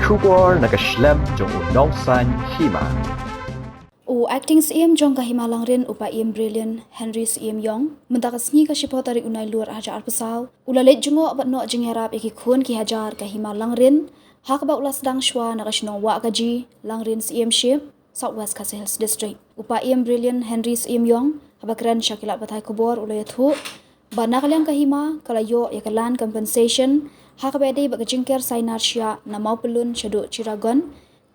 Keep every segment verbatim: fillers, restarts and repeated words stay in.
Khubor na ka shlem jong u nongsaiñ hima. U Acting Syiem jong ka Hima Langrin, u Paiem Brilliant Henry Syiem Iong, mynta ka sngi ka shiphew tarik u Nailur arhajar arphew saw, u la leit jngoh bad noh jingïarap ïa ki khun ki hajar ka Hima Langrin, ha kaba u la sdang shuwa na ka shnong Wahkaji, Langrin Syiemship, South West Khasi Hills District. U Paiem Brilliant Henry Syiem Iong, haba kren sha ki lad pathai khubor, u la ïathuh ba na ka liang ka hima ka la ïoh ïa ka land compensation ha kaba ïadei bad ka jingker sainar shiah na Mawpyllun shaduh Chittagong,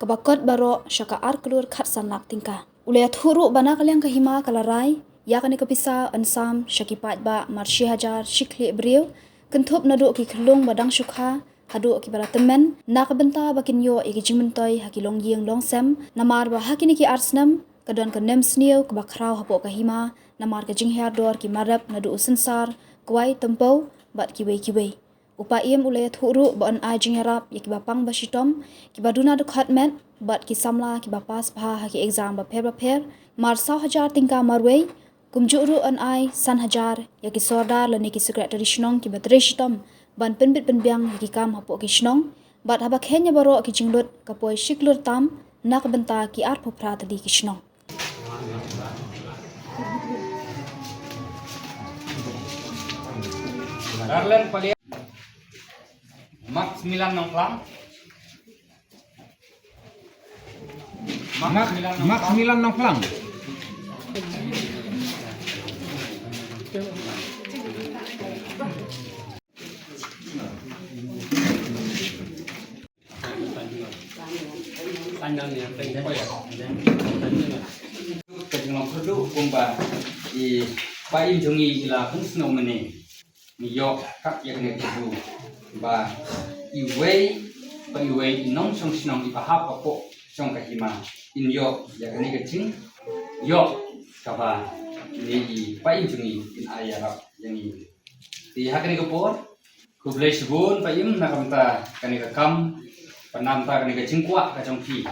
kaba kot baroh sha ka ar klur khatsan lak tyngka. U la ïathuh ruh ba na ka liang ka hima ka la rai ïa kane ka pisa yn sam sha ki paidbah mar shi hajar shi khlieh briew, kynthup naduh ki khyllung ba dang shu kha haduh kiba la tymmen, na ka bynta ba kin ïoh ïa ki jingmyntoi ha ki longïing longsem, namar ba ha kine ki ar snem ka don ka nemsniew kaba khraw hapoh ka hima namar ka jinghiar dor ki marep naduh u synsar, kwai, tympew bad kiwei kiwei. U Paiem u la ïathuh ruh ba yn ai jingïarap ïa kiba pang ba shitom, kiba duna dkhot met bad ki samla kiba pass bha ha ki exam bapher bapher, mar saw hajar tyngka marwei, kumjuh ruh yn ai san hajar ïa ki sordar lane ki secretary shnong kiba trei shitom ban pynbit pynbiang ïa ki kam hapoh ki shnong, bad haba kheiñ ïa baroh ki jinglut ka poi shi klur tam na ka bynta ki arphew phra tylli ki shnong. Darlen Palian. Max Milan Nongklang. Max, Max Milan Nongklang. Ka jinglong kyrduh kumba i paiem jong ngi i la pynsngew mynne. Ngi ïoh kat ïa kane ka kabu ba iwei pa iwei i nongshong shnong iba hap hapoh jong ka hima in ïoh ïa kane ka jingïoh kaba ine i paiem jong ngi in ai ïarap ïa ngi. Te ha kane ka por, khublei shibun paiem na ka bynta kane ka kam, bad na ka bynta kane ka jingkwah ka jong phi.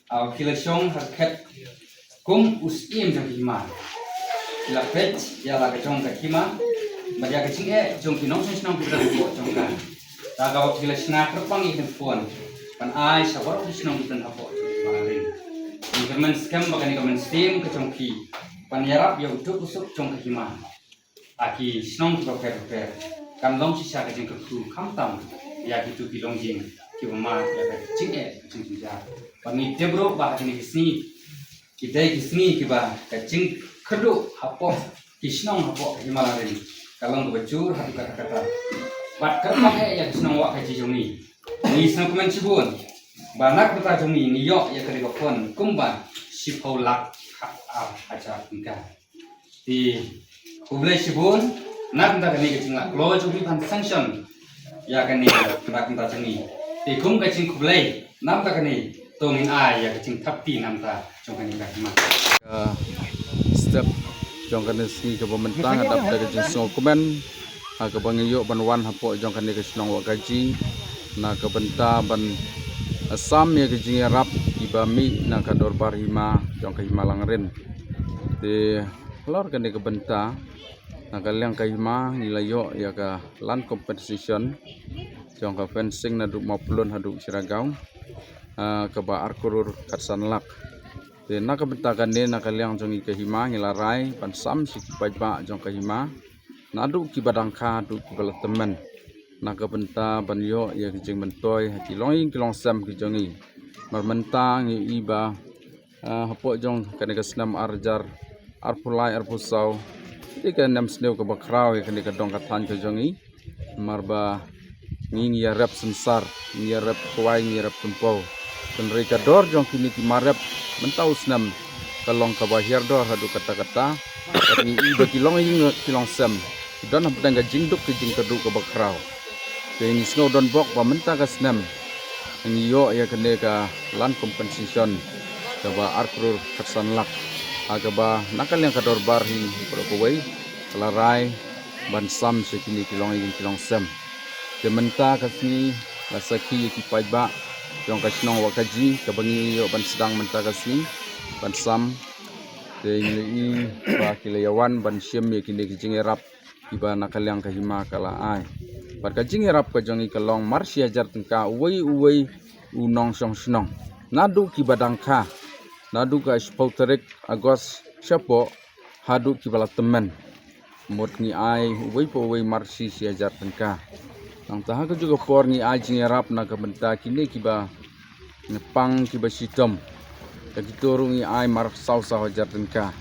Ap phi la shong ha ka khet kum u syiem jong ka hima. Phi la peit ïa la ka jong ka hima bad ïa ka jingeh jong ki nongshong shnong kiba don hapoh jong ka. Da kaba phi la shna kyrpang ïa ka phone ban ai sha baroh ki shnong kiba don hapoh jong ka hima. Ngi kyrmen skhem ba kane ka mynsiem ka jong phi ban ïarap ïa u duk u suk jong ka hima ha ki shnong kiba pher bapher kan long shisha ka jingkyrkhu khamtam ïa kito ki longïing kiba mad ïa ka jingeh ka jingjynjar. Bad ngi tip ruh ba ha kine ki sngi ki dei ki sngi kiba ka jingkyrduh hapoh ki shnong hapoh ka Hima Langrin ka long kaba jur haduh katta katta. Bad kyrpang eh ïa ka shnong Wahkaji jong ngi. Ngi sngewkmen shibun ba na ka bynta jong ngi ngi ïoh ïa kane ka fund kumba shiphew lak khat ar hajar tyngka. Te khublei shibun na ka bynta kane ka jinglah kloi jong phi ban sanction ïa kane na ka bynta jong ngi. Te kum ka jingkhublei na ka bynta kane to ngin ai ïa ka jingthap kti na ka bynta jong kane ka hima. Ka step jong kane sngi kaba mynta nga dap da ka jingsngewkmen ha kaba ngi ïoh ban wan hapoh jong kane ka shnong Wahkaji na ka bynta ban, ah, sam ïa ka jingïarap kiba mih na ka dorbar hima jong ka Hima Langrin. Te halor kane ka bynta na ka liang ka hima ngi la ïoh ïa ka land compensation jong ka fencing naduh Mawpyllun haduh Chittagong, ah, kaba ar klur khatsan lak. Te na ka bynta kane na ka liang jong ngi ka hima ngi la rai ban sam sha ki paidbah jong ka hima naduh kiba dang kha haduh kiba la tymmen na ka bynta ban ïoh ïa ki jingmyntoi ha ki longïing ki longsem ki jong ngi. Namar mynta ngi i ba, ah, hapoh jong kane ka snem ar hajar arphew lai arphew saw, te ka nemsniew kaba khraw ïa kane ka dong ka thaiñ ka jong ngi. Namar ba ngi ngi ïarep synsar, ngi ïarep kwai, ngi ïarep tympew. Hynrei ka dor jong kine ki marep mynta u snem ka long kaba hiar dor haduh katta katta. Bad ngi i ba ki longïing ki longsem ki don hapdeng ka jingduk ka jingkyrduh kaba khraw. Te ngi sngew donbok ba mynta ka snem ngi ïoh ïa kane ka land compensation kaba ar klur khatsan lak ha kaba na ka liang ka dorbar hi baroh kawei ka la rai ban sam sha kine ki longïing ki longsem. Te mynta ka sngi la sakhi ïa ki paidbah jong ka shnong Wahkaji kaba ngi ïoh ban sdang mynta ka sngi ban sam. Te ngi la i ba ki la ïawan ban shim ïa kine ki jingïarap kiba na ka liang ka hima ka la ai. Bad ka jingïarap ka jong ngi ka long mar shi hajar tyngka uwei uwei u nongshong shnong. Naduh kiba dang kha, naduh ka shiphew tarik August shapoh, haduh kiba la tymmen. Mut ngi ai uwei pa uwei mar shi shi hajar tyngka. Nangta ha kajuh ka por ngi ai jingïarap na ka bynta kine kiba pang kiba shitom. Ïa kito ruh ngi ai mar saw saw hajar tyngka.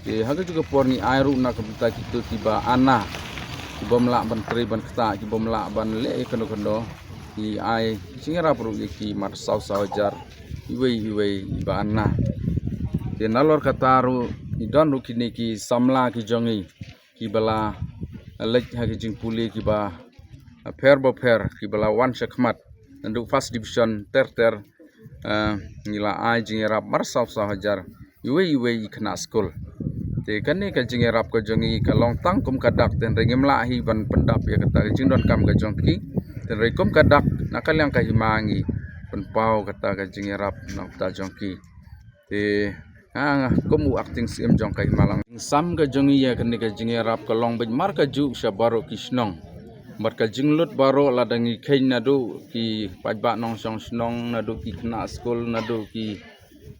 Te ha kajuh ka por ngi ai ruh na ka bynta kito kiba ana, kibym lah ban trei ban ktah, kibym lah ban leh ïa kano kano. Ngi ai jingïarap ruh ïa ki mar saw saw hajar iwei iwei iba ana. Te nalor kata ruh ngi don ruh kine ki samla ki jong ngi kiba la leit ha ki jingpule kiba pher ba pher, kiba la wan shakhmat naduh first division ter ter. Eh, ngi la ai jingïarap mar saw saw hajar iwei iwei i khynnah skul. Te kane ka jingïarap ka jong ngi ka long tang kum ka dak, tynrai ngim lah hi ban pyndap ïa kata ka jingdonkam ka jong ki. Tynrai kum ka dak, na ka liang ka hima ngi pynpaw kata ka jingïarap na ka bynta jong ki. Te nga, nga kum u acting C M jong ka Hima Langrin, jingsam ka jong ngi ïa kane ka jingïarap ka long beit mar kajuh sha baroh ki shnong. Bad ka jinglut baroh, lada ngi kheiñ naduh ki paidbah nongshong shnong, naduh ki khynnah skul, naduh ki,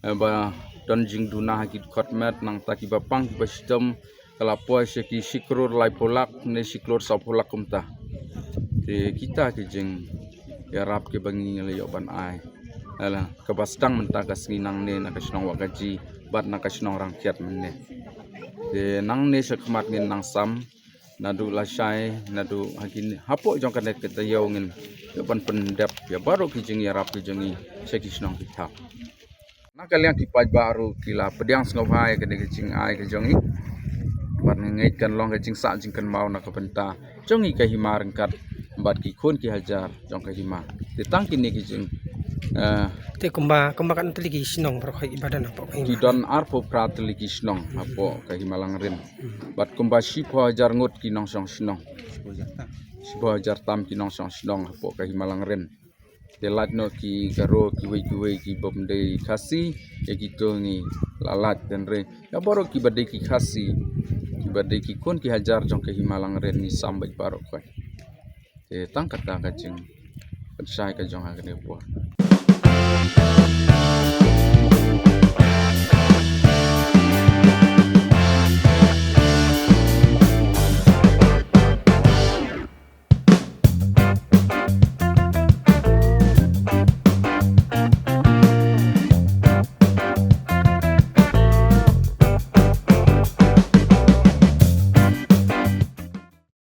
eh, ba don jingduna ha ki dkhot met, nangta kiba pang kiba shitom, ka la poi sha ki shi klur laiphew lak ne shi klur sawphew lak kumta. Te kita ki jingïarap kiba ngi la ïoh ban ai. Hala kaba sdang mynta ka sngi nangne na ka shnong Wahkaji bad na ka shnong Rangkhiat mynne. Te nangne shakhmat ngin nang sam naduh lashai, naduh ha kine, hapoh jong kane ka taïew ngin ïoh ban pyndep ïa baroh ki jingïarap ki jong ngi sha ki shnong ki thaw. Na ka liang ki paidbah ruh ki la pdiang sngewbha ïa kane ka jingai ka jong ngi. Bad nga ngeit kan long ka jingsah jingkynmaw na ka bynta jong ngi ka hima ryngkat bad ki khun ki hajar jong ka hima. Te tang kine ki jing, eh, Te kumba, kumba katno tylli ki shnong baroh kiba don hapoh ka hima? Ki don arphew phra tylli ki shnong hapoh ka Hima Langrin. Bad kumba shiphew hajar ngut ki nongshong shnong. Shiphew hajar tam ki nongshong shnong hapoh ka Hima Langrin. Te lait noh ki Garo kiwei kiwei kibym dei Khasi, ïa kito ngi la lait, tynrai ïa baroh kiba dei ki Khasi, kiba dei ki khun ki hajar jong ka Hima Langrin ngi sam beit baroh khoit. Te tang kata ka jingpynshai ka jong ha kane ka por.